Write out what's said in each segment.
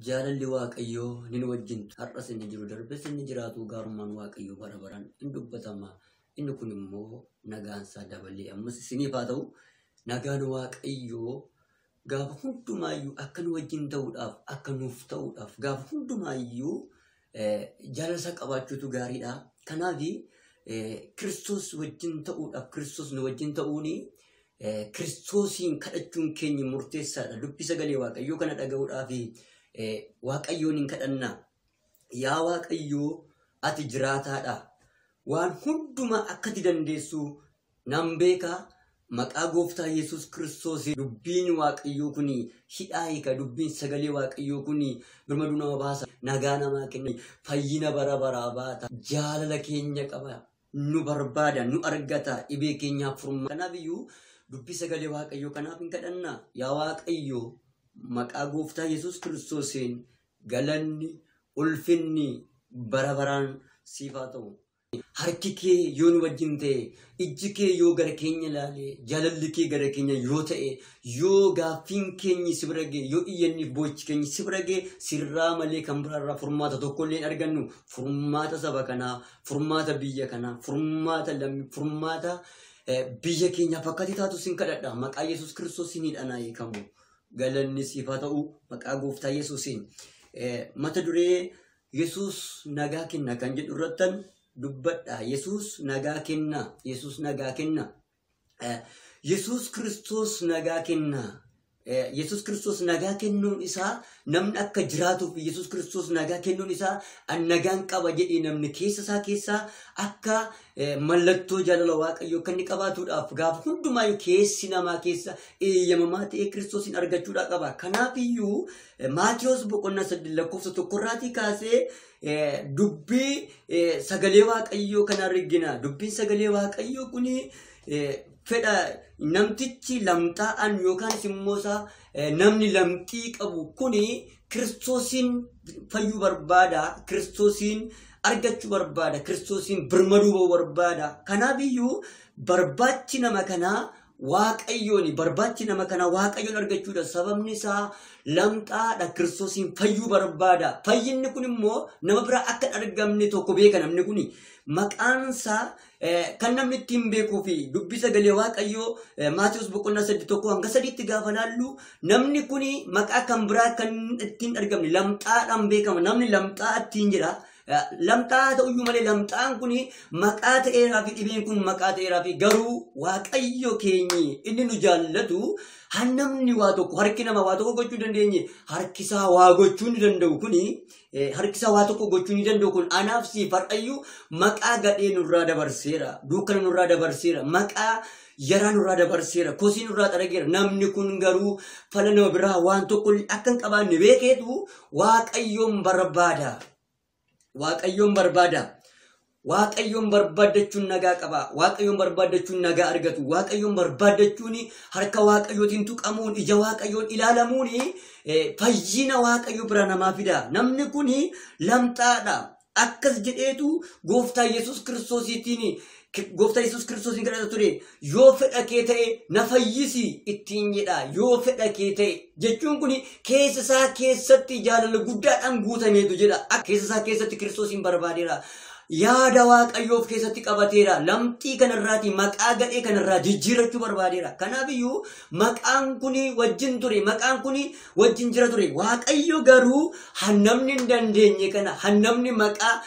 Jaalalli Waaqayyoo ni nu wajjin har'as inni jiru darbes inni jiraatu gaarummaan Waaqayyoo bara baraan in dubbatama. Inni kun immoo nagaan isaa dabalee ammas isiniif haa ta'u nagaan Waaqayyoo gaafa hundumaayyuu akka nu wajjin ta'uudhaaf akka nuuf ta'uudhaaf gaafa hundumaayyuu jaalala isaa qabaachuutu gaariidha. Kanaaf Kiristoos wajjin ta'uudhaaf Kiristoos nu wajjin ta'uuni Kiristoosiin kadhachuun keenya murteessaadha. Dubbii sagalee Waaqayyoo kana dhaga'uudhaaf Waaqayyoon hin kadhannaa. Yaa Waaqayyoo ati jiraataadha. Waan hundumaa akka ati dandeessu nan beeka. Maqaa gooftaa Yesuus Kiristoos dubbiin Waaqayyoo kun hidhaa hiika. Dubbiin sagalee Waaqayyoo kun birmaduu nama baasa. Nagaa namaa kenna. Fayyina bara baraa baata. Jaalala keenya qaba. Nu barbaada. Nu argata. Dhibee keenyaaf furmaata. Kanaaf iyyuu dubbii sagalee Waaqayyoo kanaaf hin kadhannaa. Yaa Waaqayyoo maqaa gooftaa Yesuus Kiristoosiin galanni ulfinni bara baraan siif haa ta'u. Harki kee yoo nu wajjin ta'e, ijji kee yoo gara keenya ilaale, jaalalli kee gara keenya yoo ta'e, yoo gaaffiin keenyi si bira ga'e, yoo iyyanni boochi keenyi si bira ga'e, sirraa malee kan biraarraa furmaata tokkollee hin argannu. Furmaata saba kanaa, furmaata biyya kanaa, furmaata lammii, furmaata biyya keenyaaf akka ati taatu sin kadhadha. Maqaa Yesuus Kiristoosiin hidhanaa hiikamu. Galanni siif haa ta'u maqaa gooftaa Yesuusiin. Mata duree Yesuus nagaa kenna kan jedhu irrattan dubbadha. Yesuus nagaa kenna. Yesuus nagaa kenna. Yesuus Kiristoos nagaa kenna. Yesuus Kiristoos nagaa kennuun isaa namni akka jiraatuuf Yesuus Kiristoos nagaa kennuun isaa an nagaan qaba jedhee namni keessa isaa keessaa akka mallattoo jaalala Waaqayyoo akka inni qabaatuudhaaf gaafa hundumaayyuu keessi namaa keessa eeyyamamaa ta'ee Kiristoosiin argachuudhaa qaba. Kanaafiyyuu Maatiyos boqonnaa 8 lakkoofsa 1 kaasee dubbii sagalee Waaqayyoo kana argina. Dubbiin sagalee Waaqayyoo kuni fedha namtichi lamxaa'an yookaan immoo isaa namni lamxii qabu kuni Kiristoosiin fayyuu barbaada. Kiristoosiin argachuu barbaada. Kiristoosiin birmaduu ba'uu barbaada. Kanaafiyyuu barbaachi nama kanaa Waaqayyoon barbaachi nama kanaa Waaqayyoon argachuudha. Sababni isaa lamxaadha. Kiristoosiin fayyuu barbaada. Fayyinni kun immoo nama biraa akka hin argamne tokko beeka namni kuni. Maqaan isaa kan namni ittiin beekuu fi dubbii sagalee Waaqayyoo Maatiyos boqonnaa 8 1 hanga 3tti gaafa laallu namni kuni maqaa kan biraa kan ittiin argamne lamxaadhaan beekama. Namni lamxaa ittiin jedha. Lamxaa ta'uyyuu malee lamxaan kuni maqaa ta'eeraa fi dhibeen kun maqaa ta'eeraa fi garuu Waaqayyo keenyi inni nu jaallatu namni waa tokko harki nama waa tokko gochuu dandeenye harkisaa waa gochuu ni danda'u kuni harkisaa waa tokko gochuu ni danda'u kun anaaf siif har'ayyuu maqaa gadhee nurraa dabarseera. Dukkana nurraa dabarseera. Maqaa yaraa nurraa dabarseera. Kosii nurraa xarageera. Namni kun garuu fala nama biraa waan tokko akka hin qabaanne beekeetu Waaqayyoon barbaada. Waaqayyoon barbaada. Waaqayyoon barbaaddachuun nagaa qaba. Waaqayyoon barbaaddachuun nagaa argatu. Waaqayyoon barbaaddachuun harka Waaqayyootiin tuqamuun ija Waaqayyoon ilaalamuun fayyina Waaqayyoo bira namaa fida. Namni kun lamxaadha. Akkas jedheetu gooftaa Yesuus Kiristoosiitiin gooftaa Yesuus Kiristoosiin kadhata ture. Yoo fedha kee ta'e na fayyisi ittiin jedha. Yoo fedha kee ta'e jechuun kun keessa isaa keessatti jaalala guddaadhaan guutameetu jedha. Keessa isaa keessatti Kiristoosiin barbaadeera. Yaada Waaqayyoo of keessatti qabateera. Lamxii kanarraati maqaa gadhee kanarraa jijjiirrachuu barbaadeera. Kanaafiyyuu maqaan kun wajjin ture. Maqaan kun wajjin jira ture. Waaqayyo garuu namni hin dandeenye kana namni maqaa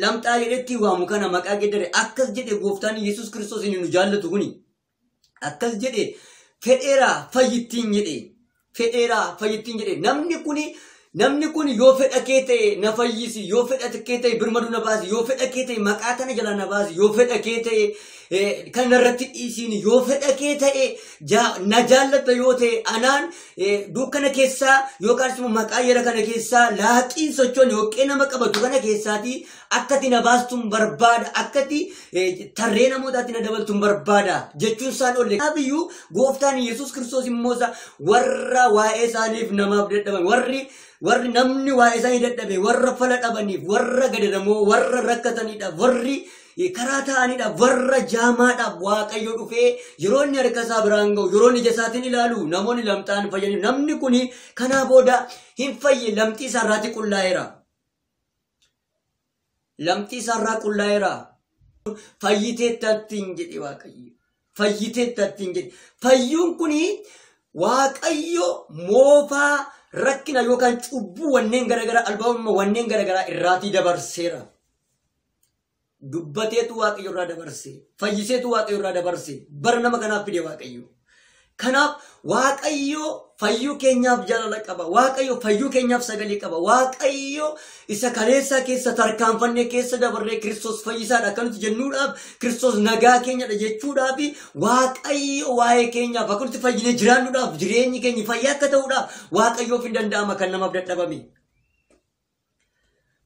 lamxaa jedhetti waamu kana maqaa geddare akkas jedhe gooftaan Yesuus Kiristoos inni nu jaallatu kuni. Akkas jedhe fedheeraa fayyittiin jedhe. Fedheeraa fayyittiin jedhe. Namni kun yoo fedha kee ta'e na fayyisi, yoo fedha kee ta'e birmaduu na baasi, yoo fedha kee ta'e maqaa kana jalaa na baasi, yoo fedha kee ta'e kan narratti dhiisiin, yoo fedha kee ta'e na jaallatta yoo ta'e anaan dukkana keessaa yookaan immoo maqaa yara kana keessaa laaqiin sochoon yooqee nama qabatu kana keessaatii akkati na baastuun barbaada, akkati tarree namootaatti na dabaltuun barbaada jechuun isaan oolle. Kanaafiyyuu gooftaan Yesuus Kiristoos immoo warra waa'ee isaaniif namaaf dadhaban, warri namni waa'ee isaanii dadhabe, warra fala dhabaniif, warra gadadamoo, warra rakkatanidha, warri karaa ta'anidha. Warra jaamaadhaaf Waaqayyo dhufee yeroo inni harka isaa biraan ga'u, yeroo inni ija isaatiin ilaalu namoonni lamxaan fayyanii, namni kun kanaa booda hin fayye, lamxii isaarraati qullaa'eera. Lamxii isaarraa qullaa'eera. Fayyiteettattiin jedhe Waaqayyo. Fayyiteettattiin jedhe. Fayyuun kun Waaqayyo moofaa rakkina yookaan cubbuu wanneen garaagaraa albaa'ummaa wanneen garaagaraa irraatii dabarseera. Dubbateetu Waaqayyo irraa dabarse. Fayyiseetu Waaqayyo irraa dabarse. Bara nama kanaaf fide Waaqayyo. Kanaaf Waaqayyo fayyuu keenyaaf jaalala qaba. Waaqayyo fayyuu keenyaaf sagalee qaba. Waaqayyo isa kaleessaa keessa tarkaanfannee keessa dabarree Kiristoos fayyisaadha akka nuti jennuudhaaf, Kiristoos nagaa keenyadha jechuudhaaf, Waaqayyo waa'ee keenyaaf akka nuti fayyinee jiraannuudhaaf, jireenyi keenya fayyaa akka ta'uudhaaf Waaqayyoof hin danda'ama kan namaaf dadhabame.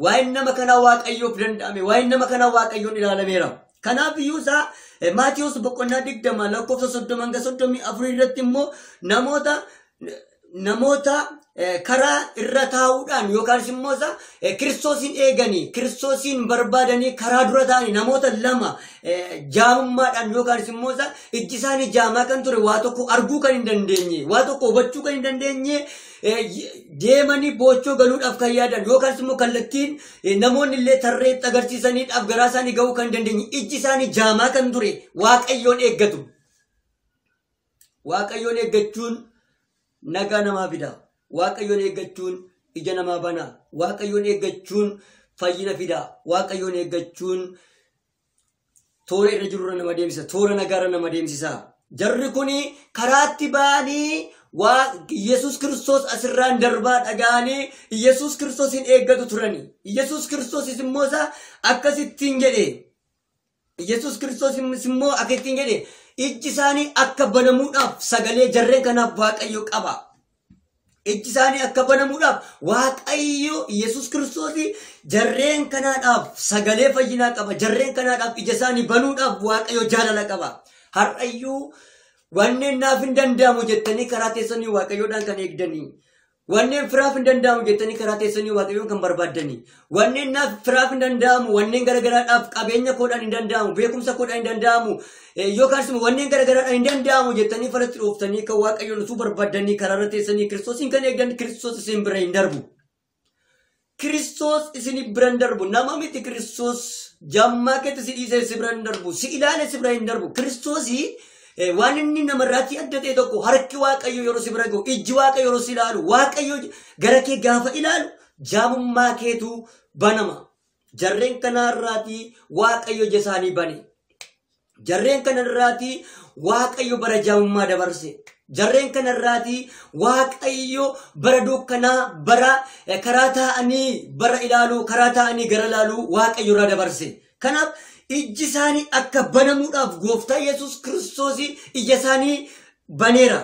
Waa'een nama kanaa Waaqayyoof danda'ame. Waa'een nama kanaa Waaqayyoon ilaalameera. Kanaaf iyyuu isaa Maatiyuus boqonnaa 20 lakkoofsa 30 hanga 34 irratti immoo namoota karaa irra taa'uudhaan yookaan immoo isaa Kiristoosiin eeganii, Kiristoosiin barbaadanii karaa dura ta'anii namoota lama jaamummaadhaan yookaan immoo isaa ijji isaanii jaamaa kan ture, waa tokko arguu kan hin dandeenye, waa tokko hubachuu kan hin dandeenye, deemanii boochoo galuudhaaf kan yaadan yookaan immoo kallattiin namoonni illee tarreetti agarsiisaniidhaaf garaa isaanii ga'uu kan hin dandeenye, ijji isaanii jaamaa kan ture Waaqayyoon eeggatu. Waaqayyoon eeggachuun nagaa namaa fida. Waaqayyoon eeggachuun ija namaa bana. Waaqayyoon eeggachuun fayyina fida. Waaqayyoon eeggachuun toora irra jirurra nama deemsisa. Toora nagaarra nama deemsisa. Jarri kun karaatti ba'anii Yesuus Kiristoos asirraan darbaa dhaga'anii Yesuus Kiristoosin eeggatu turani. Yesuus Kiristoosis immoo isaa akkasittiin jedhe. Yesuus Kiristoos immoo akkasittiin jedhe, ijji isaanii akka banamuudhaaf sagalee jarreen kanaaf Waaqayyo qaba. Ijji isaanii akka banamuudhaaf Waaqayyo Yesuus Kiristoos jarreen kanaadhaaf sagalee fayyinaa qaba. Jarreen kanaadhaaf ija isaanii banuudhaaf Waaqayyo jaalala qaba. Har'ayyuu wanneen naaf hin danda'amu jettanii karaa teessanii Waaqayyoodhaan kan eegdanii. Wanneen firaaf hin danda'amu jettanii karaa teessanii Waaqayyoon kan barbaaddanii. Wanneen naaf firaaf hin danda'amu, wanneen garagaraadhaaf qabeenya koodhaan hin danda'amu, beekumsa koodhaan hin danda'amu, yookaan immoo wanneen garagaraadhaan hin danda'amu jettanii falatti dhooftanii kan Waaqayyoon utuu barbaaddanii karaarra teessanii Kiristoosiin kan eegdan, Kiristoos isin bira hin darbu. Kiristoos isin bira hin darbu. Nama miti Kiristoos jammaa keetti si dhiisee si bira hin darbu. Si ilaale si bira hin darbu. Kiristoosii waan inni namarraatti adda ta'e tokko, harki Waaqayyo yeroo si bira ga'u, ijji Waaqayyo yeroo si ilaalu, Waaqayyo gara kee gaafa ilaalu jaamummaa keetu banama. Jarreen kanarraatii Waaqayyo ija isaanii bane. Jarreen kanarraatii Waaqayyo bara jaamummaa dabarse. Jarreen kanarraatii Waaqayyo bara dukkanaa, bara karaa taa'anii bara ilaaluu, karaa taa'anii gara ilaaluu Waaqayyo irraa dabarse. Kanaaf ijji isaanii akka banamuudhaaf gooftaa Yesuus Kiristoos ija isaanii baneera.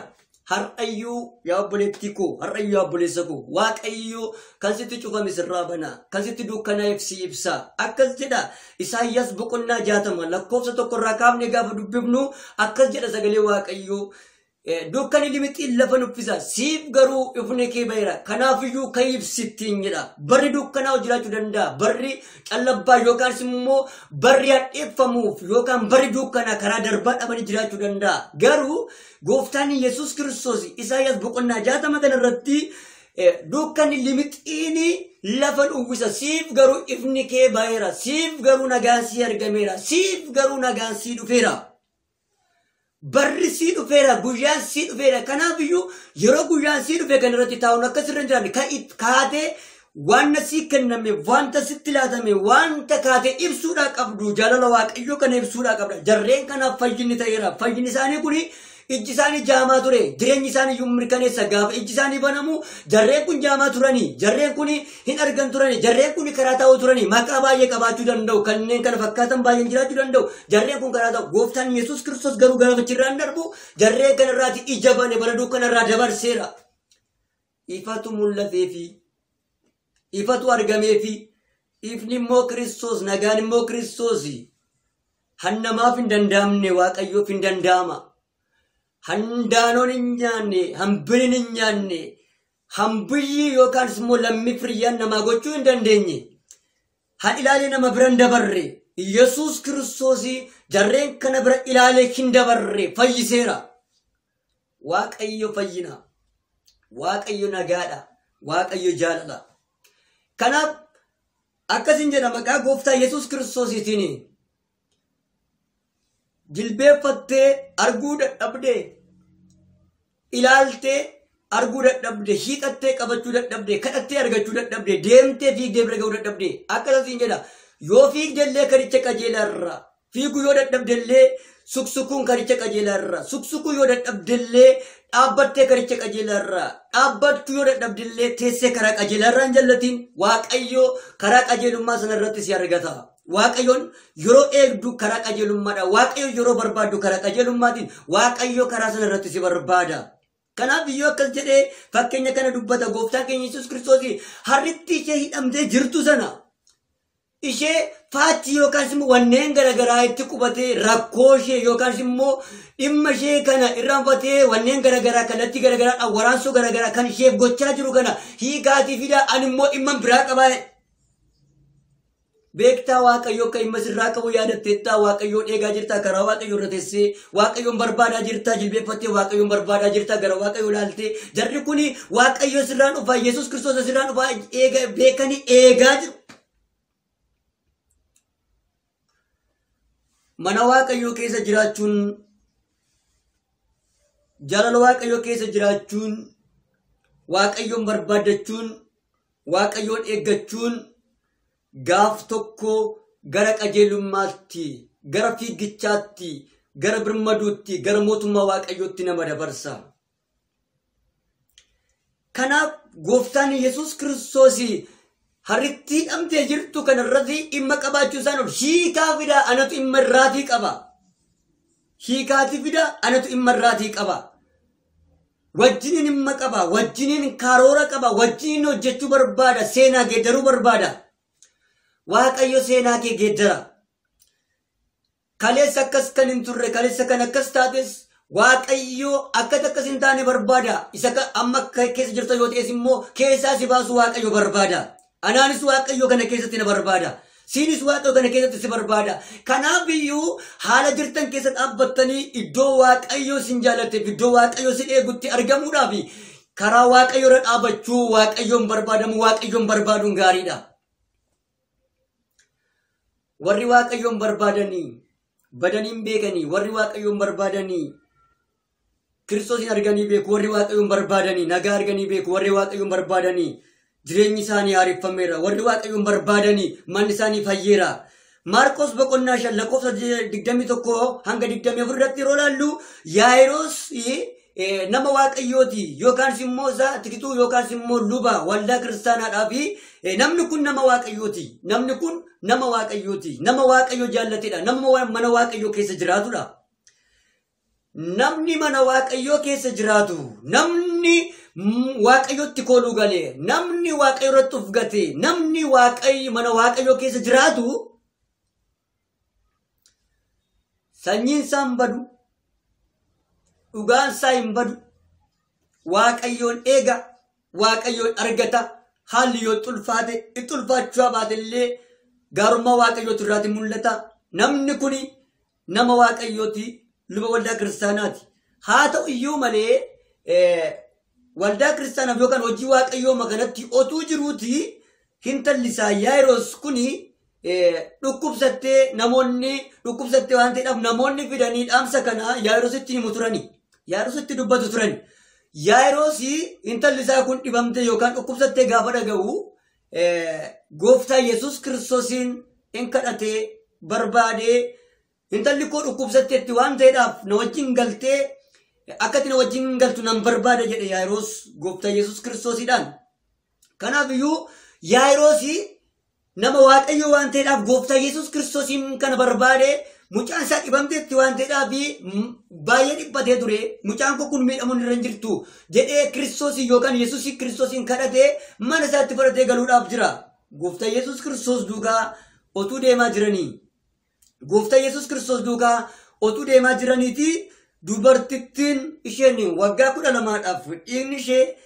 Har'ayyuu yaa obboleettii koo, har'ayyuu yaa obboleessa koo, Waaqayyo kan sitti cufame sirraa bana, kan sitti dukkanaa'eef si ibsa. Akkas jedha Isaayyaas boqonnaa 60 lakkoofsa 1 irraa kaafne gaafa dubbifnu, akkas jedha sagalee Waaqayyoo. Dukkanni limixiin lafa nuffisa, siif garuu ifni kee baheera, kanaafiyyuu kan ibsittiin jedha. Barri dukkanaa jiraachuu danda'a. Barri callabbaa yookaan immoo barri hadheeffamuuf yookaan barri dukkanaa karaa darbaa dhabanii jiraachuu danda'a. Garuu gooftaan Yesuus Kiristoos Isaayyaas boqonnaa 60 kanarratti dukkanni limixiin lafa uwwisa, siif garuu ifni kee baheera, siif garuu nagaan sii argameera, siif garuu nagaan sii dhufeera. Barri sii dhufeera, guyyaan sii dhufeera. Kanaafiyyuu yeroo guyyaan sii dhufe kan irratti taa'uun akka sirra hin jiraanne, kaatee wanta sii kenname, wanta sitti laatame, wanta kaatee ibsuudhaa qabdu, jaalala Waaqayyoo kana ibsuudhaa qabda. Jarreen kanaaf fayyinni ta'eera. Fayyinni isaanii kuni ijji isaanii jaamaa ture. Jireenyi isaanii iyyuu mirkaneessa. Gaafa ijji isaanii banamu, jarreen kun jaamaa turanii, jarreen kun hin argan turanii, jarreen kun karaa taa'uu turanii, maqaa baay'ee qabaachuu danda'u, kanneen kana fakkaatan baay'een jiraachuu danda'u. Jarreen kun karaa taa'u. Gooftaan Yesuus Kiristoos garuu gaafa achirraan darbu jarreen kanarraati ija bane, bara dukkanarraa dabarseera. Ifatu mul'ateefi, ifatu argameefi, ifni immoo Kiristoos, nagaan immoo Kiristoos. Hannamaaf hin danda'amne Waaqayyoof hin danda'ama. Handaanoon hin nyaanne, hambiriin hin nyaanne, hambiyyi yookaan immoo lammii firiyyaan namaa gochuu hin dandeenye. Han ilaalee nama bira hin dabarre, Yesuus Kiristoos jarreen kana bira ilaalee hin dabarre fayyiseera. Waaqayyo fayyina. Waaqayyo nagaadha. Waaqayyo jaalala. Kanaaf akkasin jedha maqaa gooftaa Yesuus Kiristoosiitiin jilbeeffattee arguu dadhabdee, ilaaltee arguu dadhabde, hiixattee qabachuu dadhabde, kadhattee argachuu dadhabde, deemtee fiigdee bira ga'uu dadhabde, akkasiin jedha. Yoo fiigdellee karicha qajeelarra, fiiguu yoo dadhabdellee suksukuun karicha qajeelarra, suksukuu yoo dadhabdellee dhaabbattee karicha qajeelarra, dhaabbachuu yoo dadhabdellee teessee karaa qajeelarra hin jallatiin. Waaqayyo karaa qajeelummaa sanarratti si argata. Waaqayyoon yeroo eegdu karaa qajeelummaadha. Waaqayyo yeroo barbaaddu karaa qajeelummaatiin Waaqayyo karaa sanarratti si barbaada. Kanaaf iyyuu akkas jedhee fakkeenya kana dubbata gooftaan keenya Yesuus Kiristoos harritti ishee hidhamtee jirtu sana ishee faachi yookaas immoo wanneen garaagaraa itti qubatee rakkoo ishee yookaas immoo dhimma ishee kana irraanfatee wanneen garaagaraa kallattii garaagaraa waraansoo garaagaraa kan isheef gochaa jiru kana hiikaatii fidaa, ani immoo dhimma biraa qabaa. Beektaa Waaqayyoo akka dhimma sirraa qabu yaadatteettaa? Waaqayyoon eegaa jirtaa? Karaa Waaqayyoo irra teessee Waaqayyoon barbaadaa jirtaa? Jilbeeffattee Waaqayyoon barbaadaa jirtaa? Gara Waaqayyoo ilaaltee jarri kun Waaqayyo sirraan dhufaa, Yesuus Kiristoos sirraan dhufaa eega beekanii eegaa jiru. Mana Waaqayyoo keessa jiraachuun, jaalala Waaqayyoo keessa jiraachuun, Waaqayyoon barbaaddachuun, Waaqayyoon eeggachuun gaaf tokko gara qajeelummaatti, gara fiigichaatti, gara birmaduutti, gara mootummaa Waaqayyootti nama dabarsa. Kanaaf gooftaan Yesuus Kiristoos harritti hidhamtee jirtu kanarratti dhimma qabaachuu isaan ol hiikaa fidaa, anatu dhimma irraatii qaba. Hiikaatii fidaa, anatu dhimma irraatii qaba. Wajjiniin dhimma qaba, wajjiniin karoora qaba, wajjiniin hojjechuu barbaada, seenaa geeddaruu barbaada. Waaqayyo seenaa kee geeddara. Kaleessa akkas kan hin turre, kaleessa kan akkas taates Waaqayyo akkati akkas hin taane barbaada. Isa amma keessa jirta yoo ta'es immoo keessaa si baasu Waaqayyo barbaada. Anaanis Waaqayyo kana keessatti na barbaada. Siinis Waaqayyo kana keessatti si barbaada. Kanaaf iyyuu haala jirtan keessa dhaabbattanii iddoo Waaqayyo sin jaallateef, iddoo Waaqayyo sin eegutti argamuudhaaf karaa Waaqayyo irra dhaabbachuu, Waaqayyoon barbaadamu, Waaqayyoon barbaaduun gaariidha. Warri Waaqayyoon barbaadanii badanii hin beekanii, warri Waaqayyoon barbaadanii Kiristoosin arganii beeku, warri Waaqayyoon barbaadanii nagaa arganii beeku, warri Waaqayyoon barbaadanii jireenyi isaanii haareffameera, warri Waaqayyoon barbaadanii manni isaanii fayyeera. Maarqos boqonnaa 5 lakkoofsa 21 hanga 24 irratti yeroo ilaallu, Yaayiroos nama Waaqayyooti yookaan immoo isaa tikituu yookaan immoo luba waldaa kiristaanaadhaa fi namni kun nama Waaqayyooti. Namni kun nama Waaqayyooti. Nama Waaqayyo jaallatedha. Nama mana Waaqayyoo keessa jiraatudha. Namni mana Waaqayyoo keessa jiraatu, namni Waaqayyotti kooluu galee, namni Waaqayyo irratti of gate, namni Waaqayyo mana Waaqayyoo keessa jiraatu sanyiin isaa hin badu, dhugaan isaa hin badu, Waaqayyoon eega, Waaqayyoon argata. Haalli yoo xulfaate, itti ulfaachuu baate illee gaarummaa Waaqayyootu irraati mul'ata. Namni kuni nama Waaqayyooti, luba waldaa kiristaanaati. Haa ta'u iyyuu malee waldaa kiristaanaaf yookaan hojii Waaqayyoo kanatti otuu jiruuti intalli isaa Yaayiroos kuni dhukkubsattee, namoonni dhukkubsattee waan ta'eedhaaf namoonni fidanii dhaamsa kana Yaayiroositti himu turani. Yaayiroositti dubbatu turani. Yaayiroos intalli isaa kun dhibamte yookaan dhukkubsattee gaafa dhaga'u gooftaa Yesuus Kiristoosiin hin kadhatee barbaadee, intalli koo dhukkubsatteetti waan ta'eedhaaf na wajjin galtee akkati na wajjin galtu nan barbaada jedhe Yaayiroos gooftaa Yesuus Kiristoosiidhaan. Kanaaf iyyuu Yaayiroos nama Waaqayyo waan ta'eedhaaf gooftaa Yesuus Kiristoosiin kana barbaade. Mucaan isaa dhibamteetti waan ta'eedhaaf baay'ee dhiphatee ture. Mucaan koo kun miidhamuun irra hin jirtu jedhee Kiristoosiin yookaan Yesuus Kiristoosiin kadhatee mana isaatti fudhatee galuudhaaf jira. Gooftaa Yesuus Kiristoos duukaa otuu deemaa jiranii. Gooftaa Yesuus Kiristoos duukaa otuu deemaa jiraniiti dubartittiin isheen waggaa 12dhaaf dhiigni ishee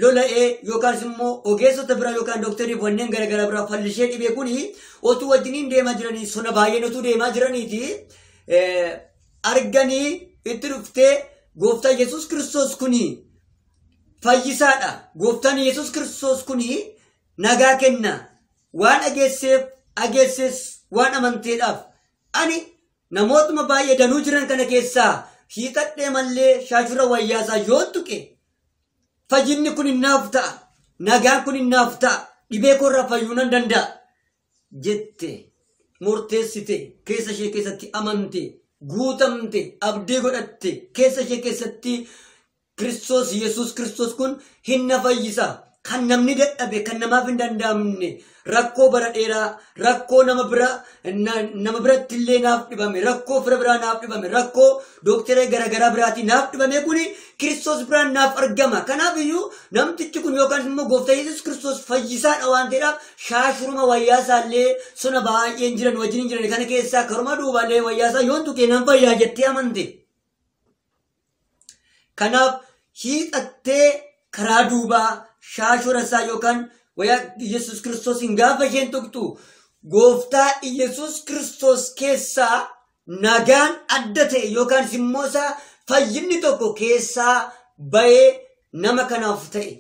lola'ee yookaan immoo ogeessota bira yookaan dooktarii wanneen garaagaraa bira fallishee dhibee kuni otuu wajjiniin deemaa jiranii sona baay'een otuu deemaa jiraniiti arganii itti dhuftee gooftaa Yesuus Kiristoos kuni fayyisaadha. Gooftaan Yesuus Kiristoos kuni nagaa kenna. Waan dhageesseef dhageesses waan amanteedhaaf ani namootuma baay'ee danuu jiran kana keessaa hiixadhee mallee shaashura wayyaasaa yoo tuqe fayyinni kun naaf ta'a. Nagaan kun naaf ta'a. Dhibee koorraa fayyuu nan danda'a. Jette murteessite keessa ishee keessatti amante guutamte abdii godhatte keessa ishee keessatti Kiristoos Yesuus Kiristoos kun hin na fayyisa. Kan namni dadhabe kan namaaf hin danda'amne rakkoo bara dheeraa rakkoo nama bira nama biratti illee naaf dhibame rakkoo fira biraa naaf dhibame rakkoo dooktara garaagaraa biraatii naaf dhibame kuni Kiristoos biraan naaf argama. Kanaaf iyyuu namtichi kun yookaan immoo gooftaa Yesuus Kiristoos fayyisaadha waan ta'eedhaaf shaashuruma wayyaasaa sona baay'een jiran wajjin hin jiran kana keessaa karuma duubaallee wayyaasaa yoon tuqee nan fayyaa jettee amante. Kanaaf hiixattee karaa duubaa shaashura isaa yookaan wayyaa Yesuus Kiristoos hin gaafa isheen tuqxu gooftaa Yesuus Kiristoos keessaa nagaan adda ta'e yookaan immoo isaa fayyinni tokko keessaa bahee nama kanaaf ta'e.